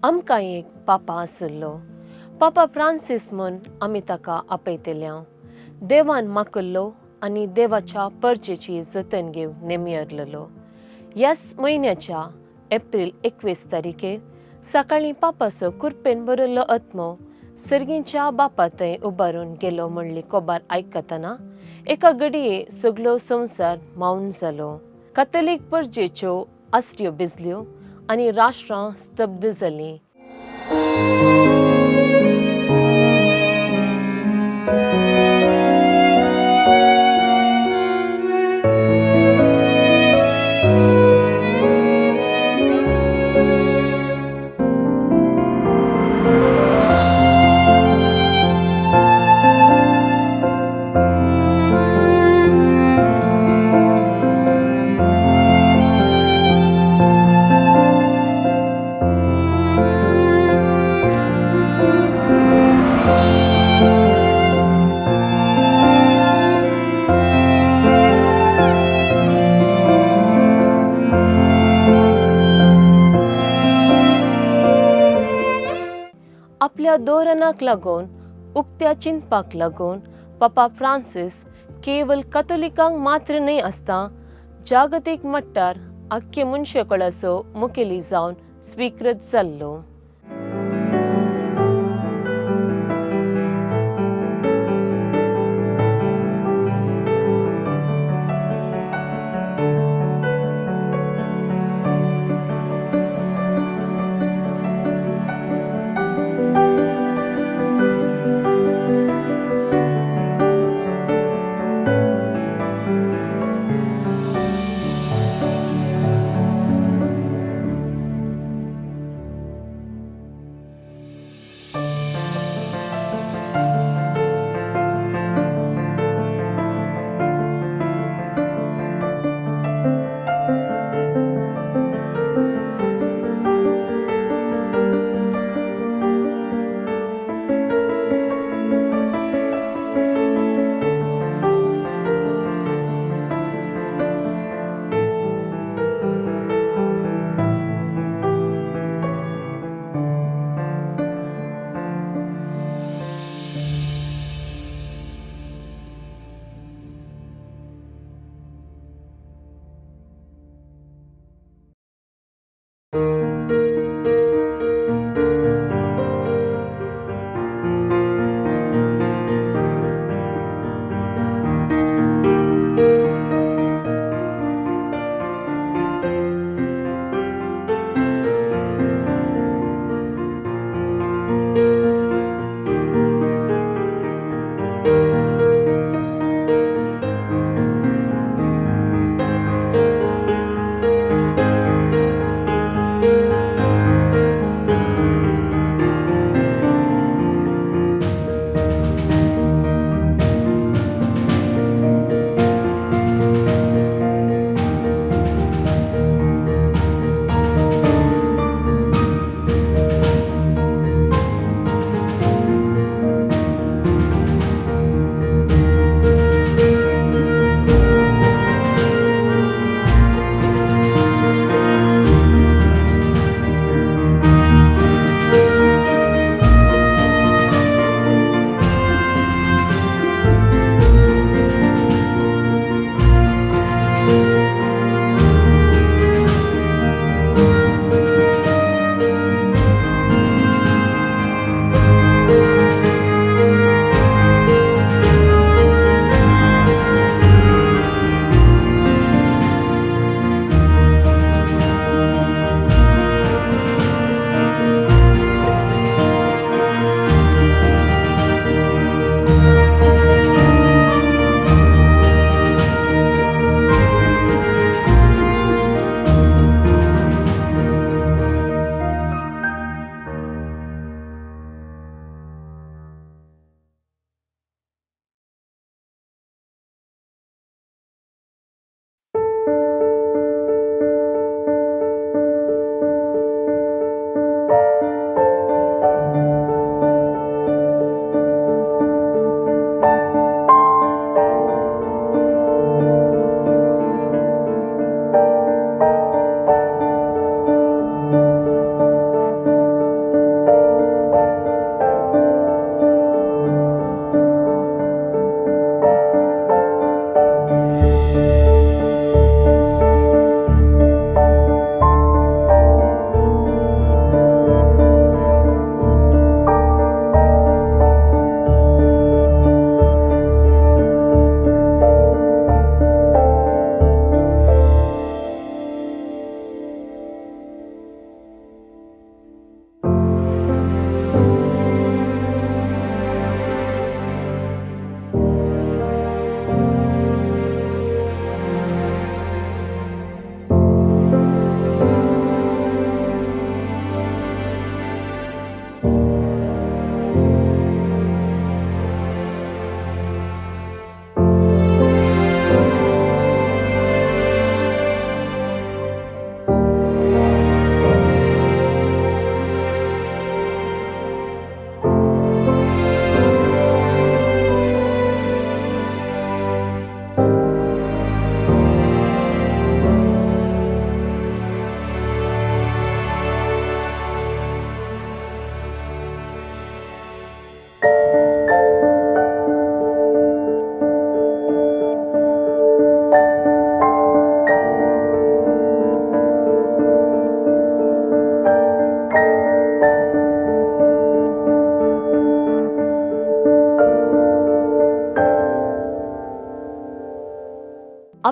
आमकां एक पापा आशिल्लो. पापा फ्रांसीस म्हूण आमी ताका आपयतल्या. देवान माकल्लो आनी देवाच्या परजेची जतन घेवन नेमियरलेलो. ह्याच म्हयन्याच्या एप्रील 21 तारखेर सकाळीं पापाचो कुरपेन बरयल्लो आत्मो सर्गींच्या बापा थंय उबारून गेलो म्हणली कोबार आयकतना एका घडये सगलो संवसार मावन जालो. कातोलीक परजेच्यो आसऱ्यो भिजल्यो आनी राष्ट्रां स्तब्ध जालीं. आपल्या धोरणाक लागून उक्त्या चिंतपाक लागून पापा फ्रांसीस केवल कथोलिकांक मात्र न्हय आसता जागतीक मट्टार आख्खे मनशाकळाचो मुखेली जावन स्वीकृत जाल्लो.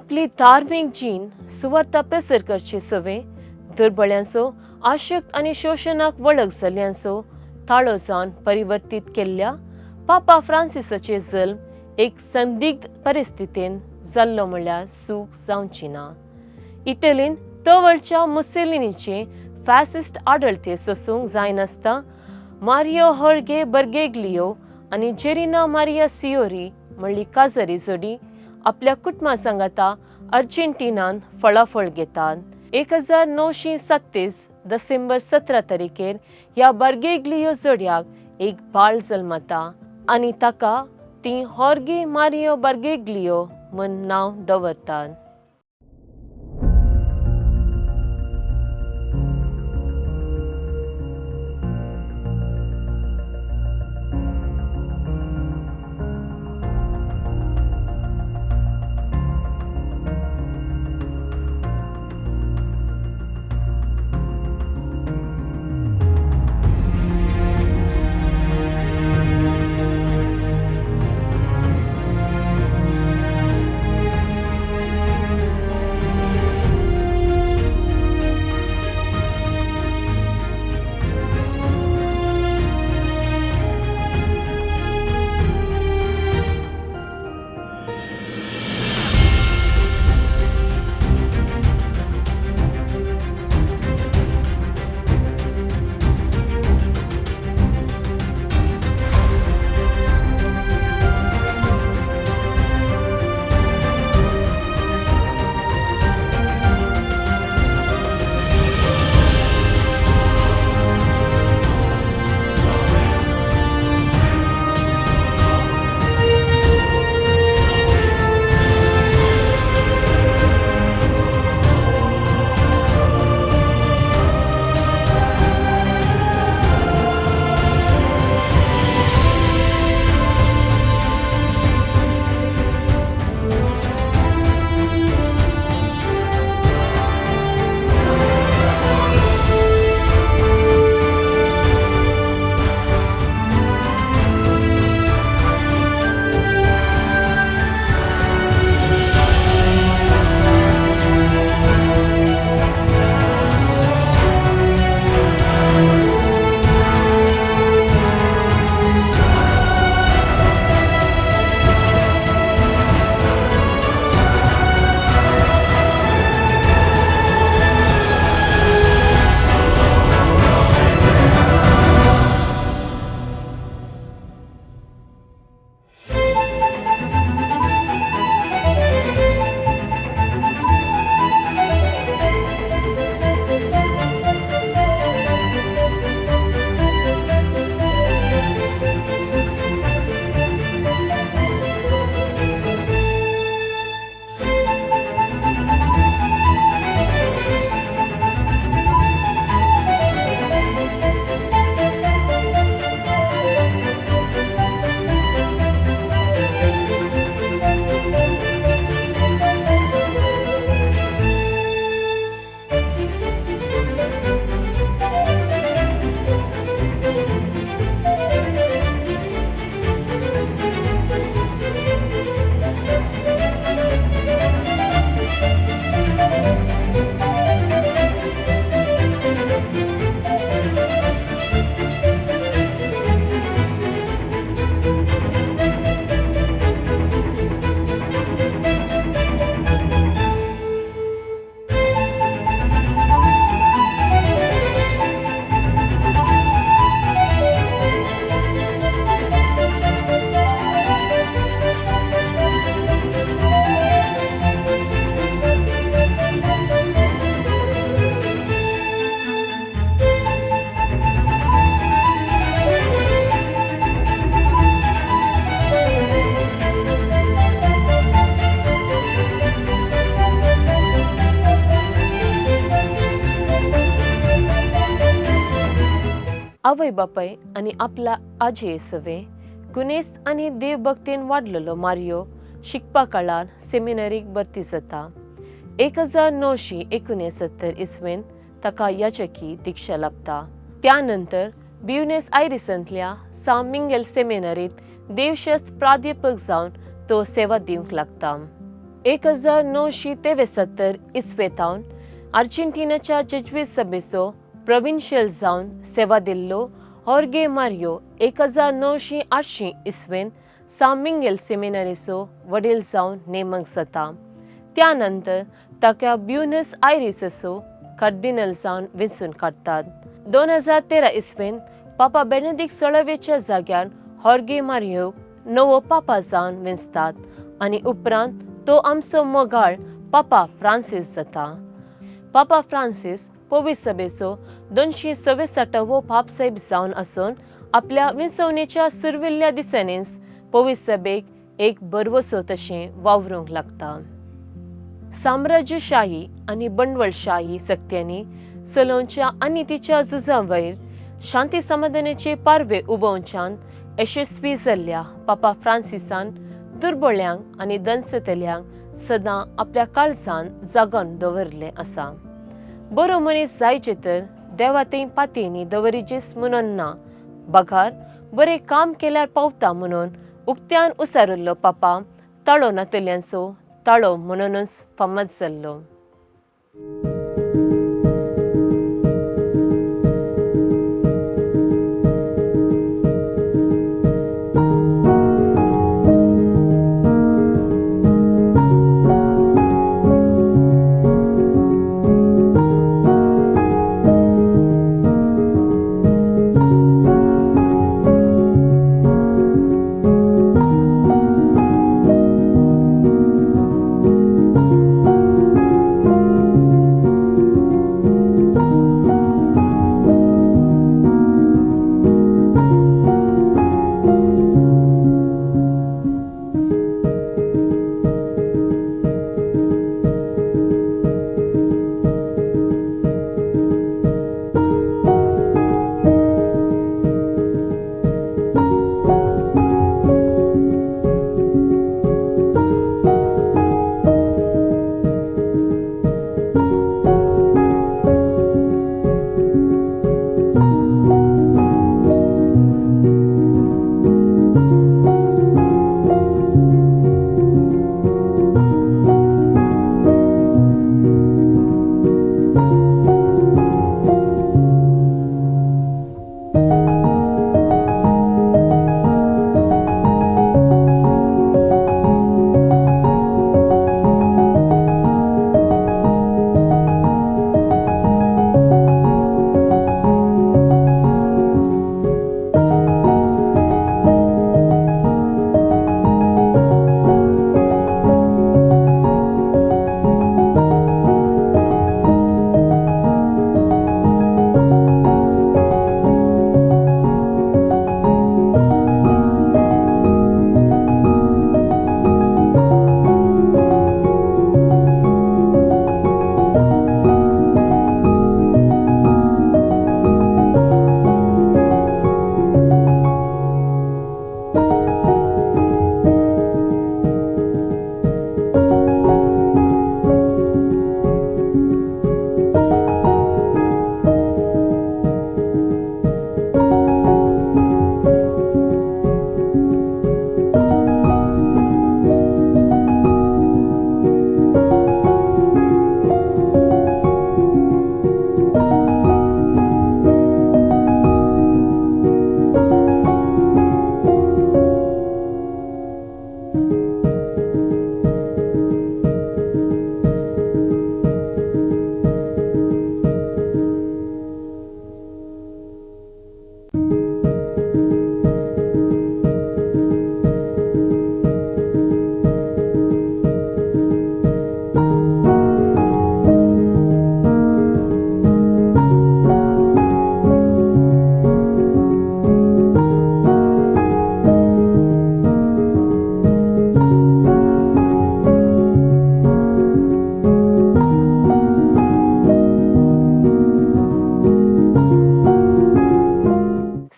आपली धार्मीक जीण सुवार्ता प्रसर करचे सवे दुर्बळ्यांचो आशक्त आनी शोशणाक वळख जाल्ल्यांचो ताळो जावन परिवर्तीत केल्ल्या पापा फ्रांसिसाचे जल्म एक संदिग्ध परिस्थितीन जाल्लो म्हणल्यार सूख जावची ना. इटलीन तवळच्या मुसेलिनीचे फॅसिस्ट आडळते सोसूंक जायनासतना मारियो होर्गे बर्गेग्लियो आनी जेरिना मारिया सियोरी म्हणली काजरी जोडी आपल्या कुटुंबा सांगाता अर्जेंटिनान फळाफळ घेतात. 1937 डिसेंबर 17 तारखेर ह्या बर्गेग्लियो जोडयाक एक बाळ जल्मता आनी ताका ती हॉर्गे मारियो बर्गेग्लियो म्हूण नांव दवरतात. आवय बापाय आनी आपल्या आजये सवे गुनेस्त आनी देवभक्तीन वाडलेलो मारियो शिकपा काळार सेमिनरीक भरती जाता. 1969 इसवेंत ताका याचकी दीक्षा लाभता. त्या नंतर ब्युनेस आयरिसांतल्या सान मिंगेल सेमिनरीत देवशास्त्र प्राध्यापक जावन तो सेवा दिवंक लागता. 1973 इस्वेथावन आर्जेंटिनाच्या जेज्वीत सभेचो प्रोविन्शियल जावन सेवा दिल्लो हॉर्गे मारियो 1980 इस्वेन सान मिंगेल सेमिनारीचो वडील जावन नेमक जाता. त्या नंतर ताका ब्युनस आयरिसाचो कार्दिनल जावन वेंचून काडटात. 2013 इस्वेन पापा बेनेदीक सोळावेच्या जाग्यार हॉर्गे मारियोक नवो पापा जावन वेंचतात आनी उपरांत तो आमचो मोगाळ पापा फ्रांसीस जाता. पापा फ्रांसीस पवित्र सभेचो 264वो पापसाहेब जावन आसून आपल्या विंचवणेच्या सुरविल्ल्या दिसांनीच पवित्र सभेक एक बरवसो तशें वावरूंक लागता. साम्राज्यशाही आनी बंडवळशाही सक्त्यांनी चलोवच्या आनी तिच्या झुजां वयर शांती समाधानाचे पारवे उबोवच्यान यशस्वी जाल्ल्या पापा फ्रांसिसान दुर्बळ्यांक आनी दंसतल्यांक सदां आपल्या काळजान जागोवन दवरलें आसा. बरो मनीस जायचे तर देवा थंय पातयेनी दवरिजेस म्हणून ना, बगार बरें काम केल्यार पावता म्हणून उक्त्यान उसारिल्लो पापा ताळो नातल्यांचो ताळो म्हणूनच फामाद जाल्लो.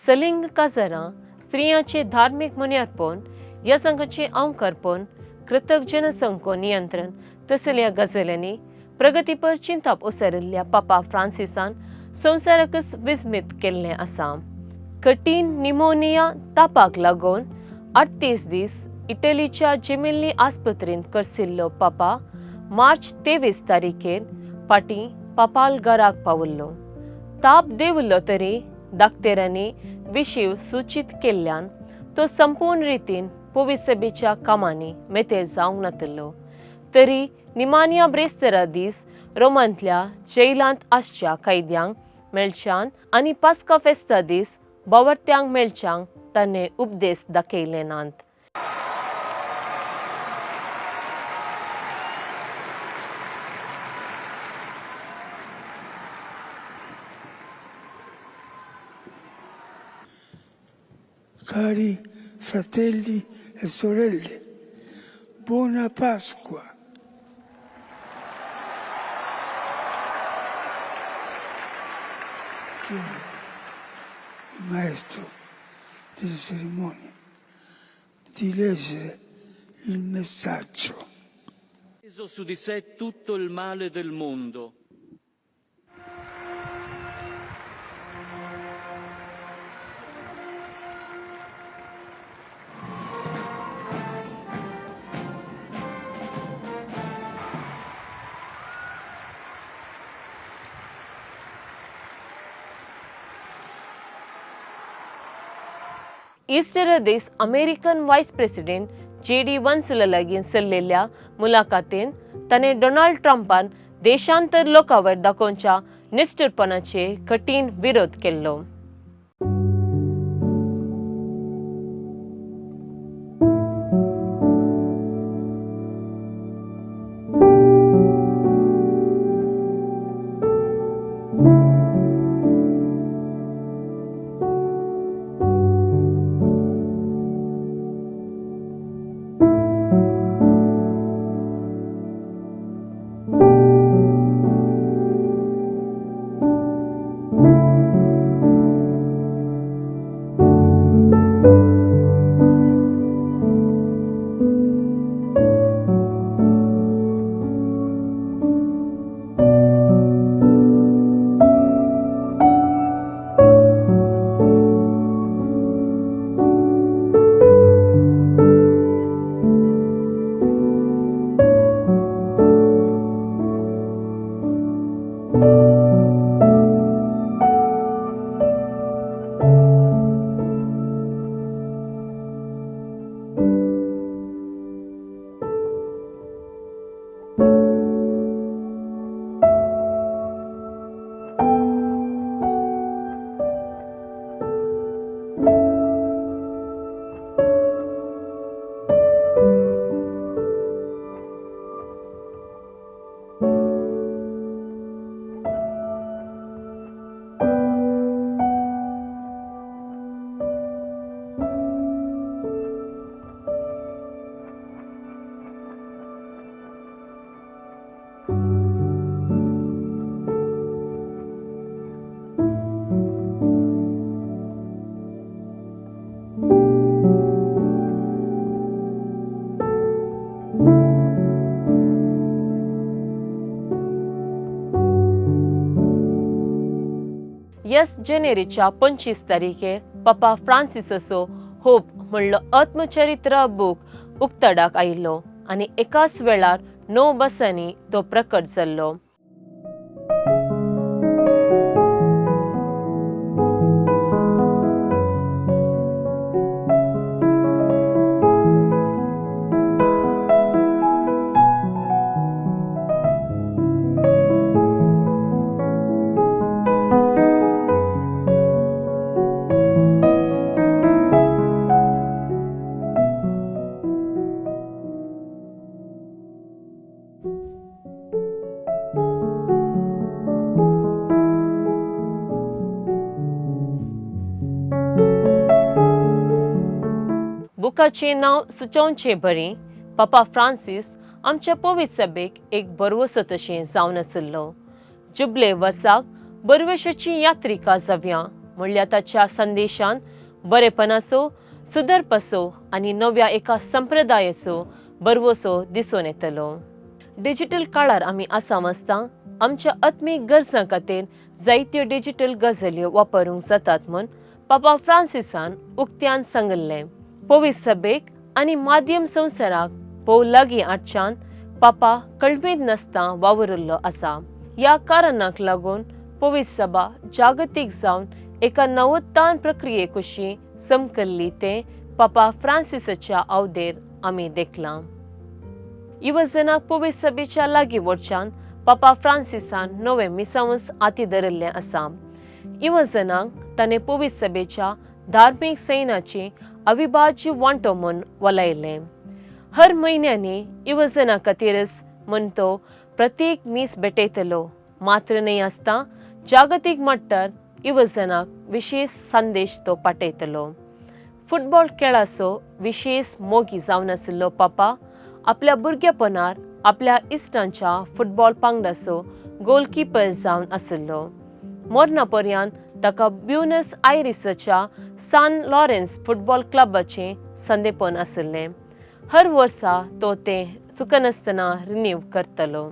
सलिंग काजरां, स्त्रियांचे धार्मीक मुन्यारपण, यजंगाचें अंकरपण, कृतक जनसंख्यो नियंत्रण तसल्या गजाल्यांनी प्रगतीपर चिंताप उसरिल्ल्या पापा फ्रांसिसान संवसाराकच विस्मीत केल्लें आसा. कठीण निमोनिया तापाक लागून 38 दीस इटलीच्या जेमिल्ली आस्पत्रेंत करसिल्लो पापा मार्च 23 तारखेर फाटीं पापाल घराक पावल्लो. ताप देंवलो तरी दाक्तेरांनी विशीव सुचीत केल्ल्यान तो संपूर्ण रितीन पविसभेच्या कामांनी मेतेर जावंक नातलो तरी निमानिया ब्रेस्तरा दीस रोमांतल्या जैलांत आसच्या कैद्यांक मेळच्यान आनी पास्का फेस्ता दीस बावर्त्यांक मेळच्यांक ताणें उपदेश दाखयले नात. Cari fratelli e sorelle, buona Pasqua. Chiedo il maestro delle cerimonie di leggere il messaggio. Preso su di sé tutto il male del mondo. Easter दीस American vice president J D वन्सला लागीं चल्लेल्या मुलाखतीन ताणें डोनाल्ड ट्रंपान देशांतर लोकांवर दाखोवच्या निश्ठूरपणाचे कठीण विरोध केल्लो. यस जानेरीच्या 25 तारखेर पापा फ्रांसिसाचो होप म्हणलो आत्मचरित्र बूक उक्ताडाक आयिल्लो आनी एकाच वेळार 9 बसांनी तो प्रकट जाल्लो. बुकाचें नांव सुचोवचें बरी पापा फ्रांसीस आमच्या पवित्र सभेक एक बरवसो तशें जावन आशिल्लो. जुबले वर्साक बरवेशाची यात्रिका जावया म्हणल्यार ताच्या संदेशान बरेपणाचो, सुदरपाचो आनी नव्या एका संप्रदायाचो बरवसो दिसून येतलो. डिजिटल काळार आमी आसा आसता आमच्या आत्मीक गरजां खातीर जायत्यो डिजिटल गजाल्यो वापरूंक जातात म्हूण पापा फ्रांसिसान उक्त्यान सांगिल्लें. पवित्र सभेक आनी माध्यम संवसाराक भोव लागीं हाडच्यान पापा कळमेत नासतना वावुरिल्लो आसा. ह्या कारणाक लागून पवित्र सभा जागतीक जावन एका नवोत्थान प्रक्रिये कुशी समकल्ली तें पापा फ्रांसिसाच्या अवधेर आमी देखलां. युवजनाक पवित्र सभेच्या लागीं वचच्यान पापा फ्रांसिसान नवें मिसावंस हाती धरिल्लें आसा. युवजनांक ताणें पवित्र सभेच्या धार्मीक सैनाची अविभाज्य वांटो म्हूण वलायलें. हर म्हयन्यांनी युवजना खातीरच म्हूण तो प्रत्येक मीस भेटयतलो मात्र न्हय आसता जागतीक मट्टार युवजनाक विशेश संदेश तो पाठयतलो. फुटबॉल खेळाचो विशेश मोगी जावन आशिल्लो पापा आपल्या भुरगेपणार आपल्या इश्टांच्या फुटबॉल पंगडाचो गोलकिपर जावन आशिल्लो. मरणा पर्यंत ताका ब्युनस आयरिसाच्या सान लॉरेन्स फुटबॉल क्लबाचें संदेपण आशिल्लें. हर वर्सा तो तें चुकनासतना रिन्यू करतलो.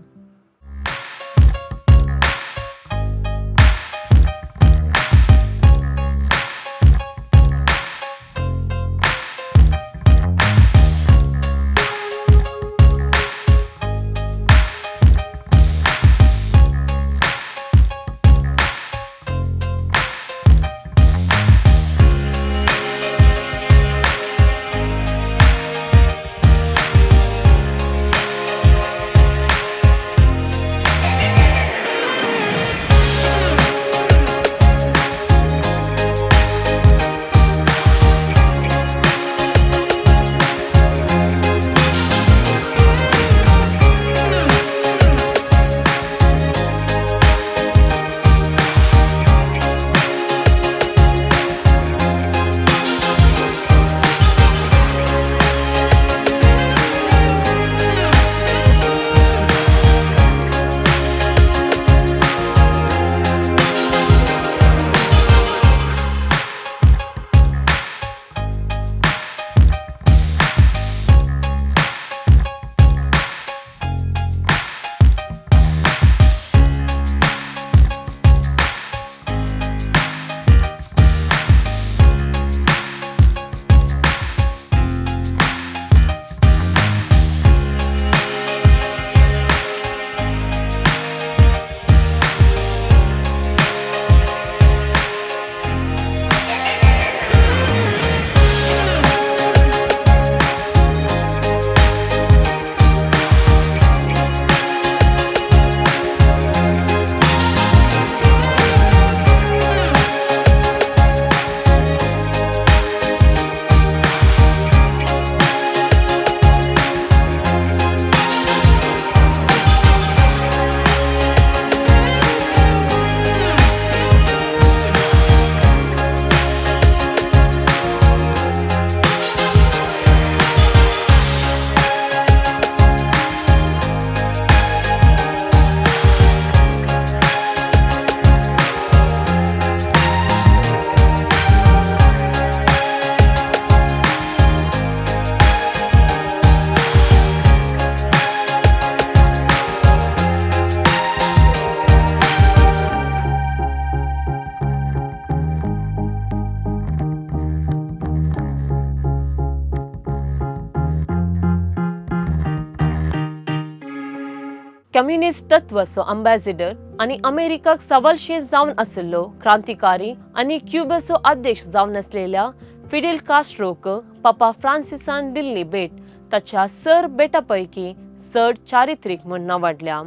कम्युनिस्ट तत्वाचो अम्बॅसिडर आनी अमेरिकाक सवालशे जावन आशिल्लो क्रांतिकारी आनी क्युबाचो अध्यक्ष जावन आसलेल्या फिडेल कास्ट्रोक पापा फ्रांसिसान दिल्ली भेट ताच्या सर बेटा पैकी चड चारित्रीक म्हूण नावाडल्या.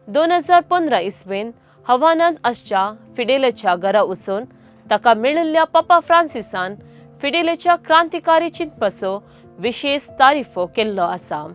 2015 इस्वेन हवानांत आसच्या फिडेलाच्या घरा वचून ताका मेळिल्ल्या पापा फ्रांसिसान फिडेलाच्या क्रांतिकारी चिंतपाचो विशेश तारीफो केल्लो आसा.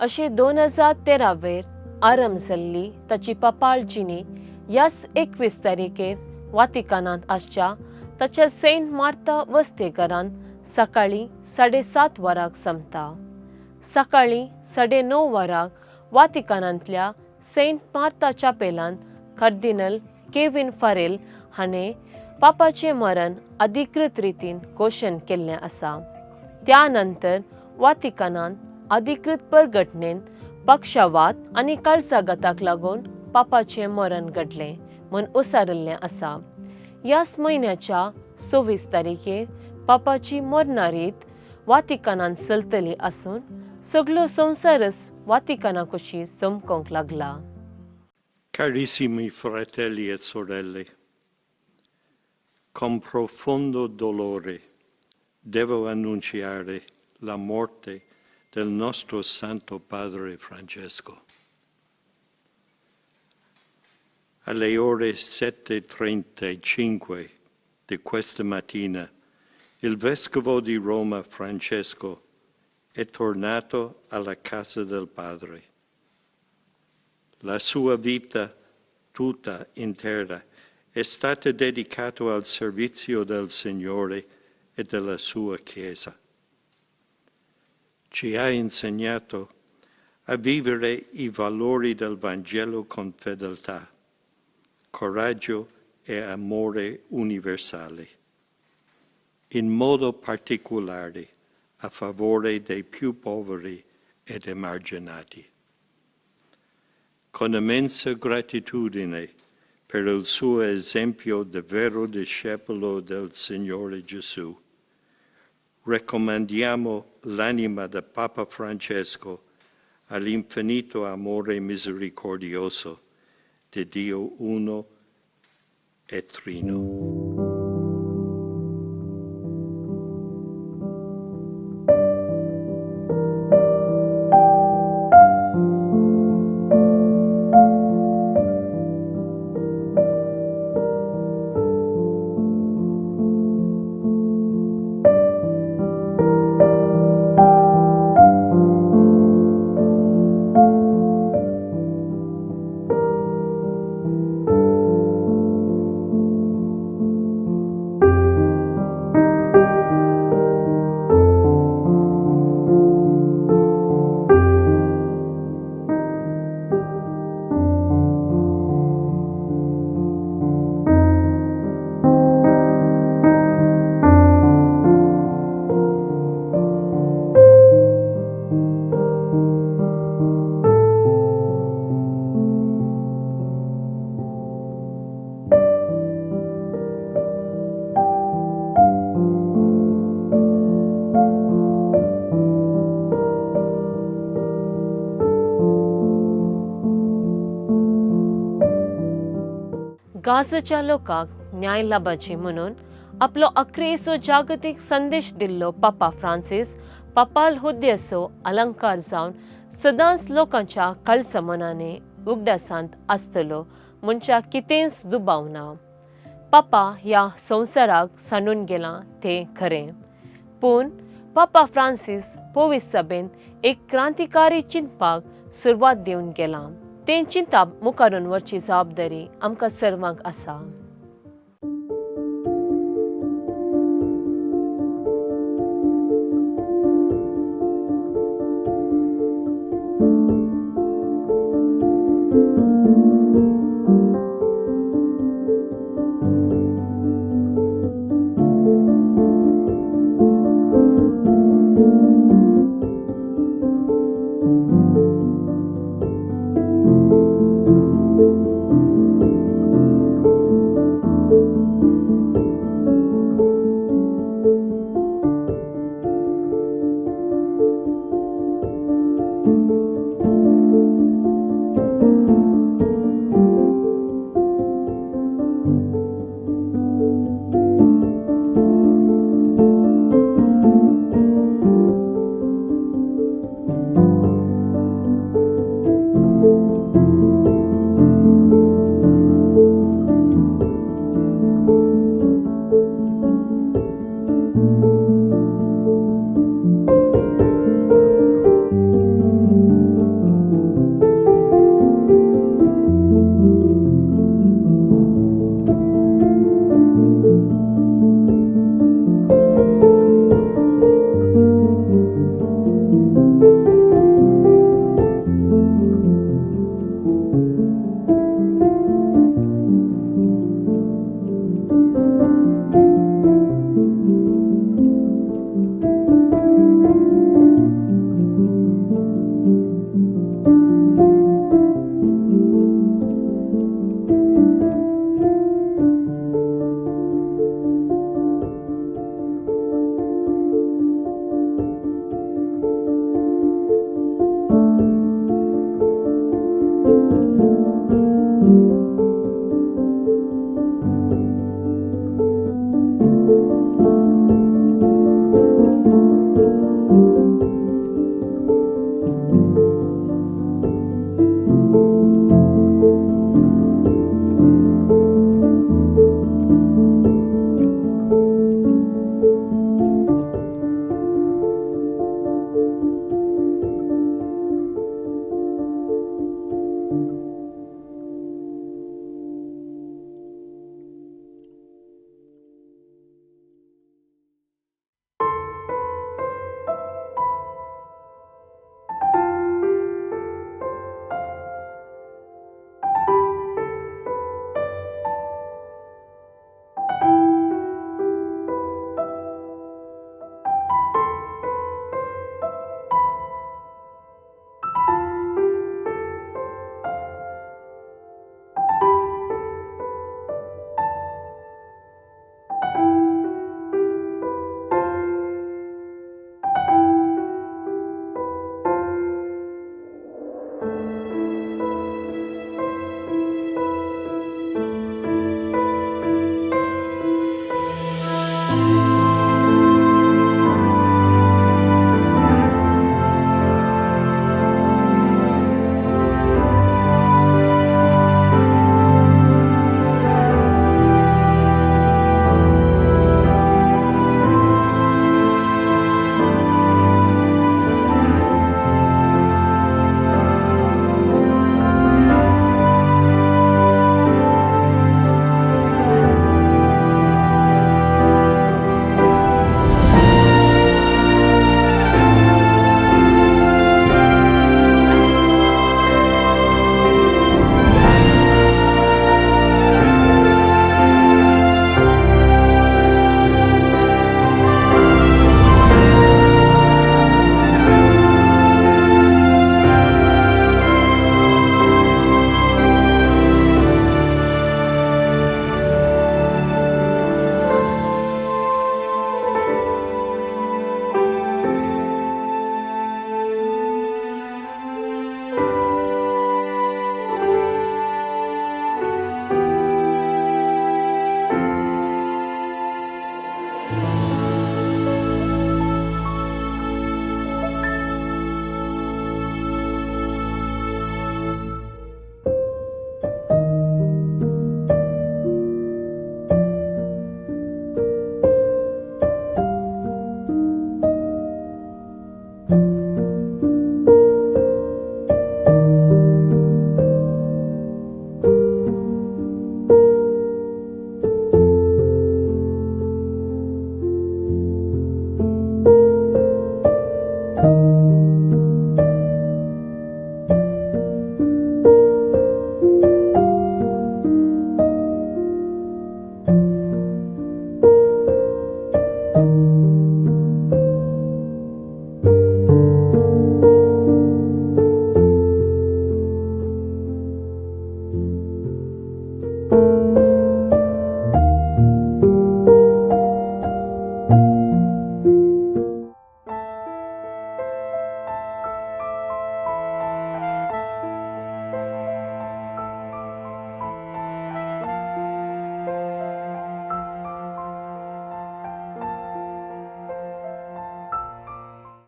अशें 2013 वेर आरंभ जाल्ली ताची पापाळ जिणी ह्याच 21 तारखेर वातिकानांत आसच्या ताच्या सेंट मार्ता वसतेघरांत सकाळीं 7:30 वरांक सोंपता. सकाळीं 9:30 वरांक वातिकानांतल्या सेंट मार्ता चापेलांत कार्दिनल केविन फारेल हाणें पापाचें मरण अधिकृत रितीन घोशण केल्लें आसा. त्या नंतर वातिकानांत अधिकृत परघटनेन पक्षवात आनी काळजाघाताक लागून पापाचें मरण घडलें म्हूण उसारिल्लें आसा. ह्याच म्हयन्याच्या 26 तारखेर पापाची मरणा रीत वातिकानांत चलतली आसून सगळो संवसारच वातिकाना कशी चमकोंक लागला. Carissimi fratelli e sorelle, con profondo dolore devo annunciare la morte del nostro Santo Padre Francesco. Alle ore 7:35 di questa mattina il Vescovo di Roma Francesco è tornato alla casa del Padre. La sua vita tutta intera è stata dedicata al servizio del Signore e della sua Chiesa. Ci ha insegnato a vivere i valori del Vangelo con fedeltà, coraggio e amore universale, in modo particolare a favore dei più poveri ed emarginati. Con immensa gratitudine per il suo esempio di vero discepolo del Signore Gesù, raccomandiamo l'anima di Papa Francesco all'infinito amore misericordioso di Dio uno e trino. गाजाच्या लोकांक न्याय लाभाची म्हणून आपलो अक्रेसो जागतीक संदेश दिल्लो पापा Francis पापाल हुद्द्याचो अलंकार जावन सदांच लोकांच्या काळसा मनांनी उगडासांत आसतलो म्हणच्या कितेंच दुबाव ना. पापा ह्या संवसाराक सांडून गेला तें खरें, पूण पापा फ्रांसीस पवित्र सभेन एक क्रांतिकारी चिंतपाक सुरवात दिवन गेला. तें चिंताप मुखारून व्हरची जबाबदारी आमकां सर्वांक आसा.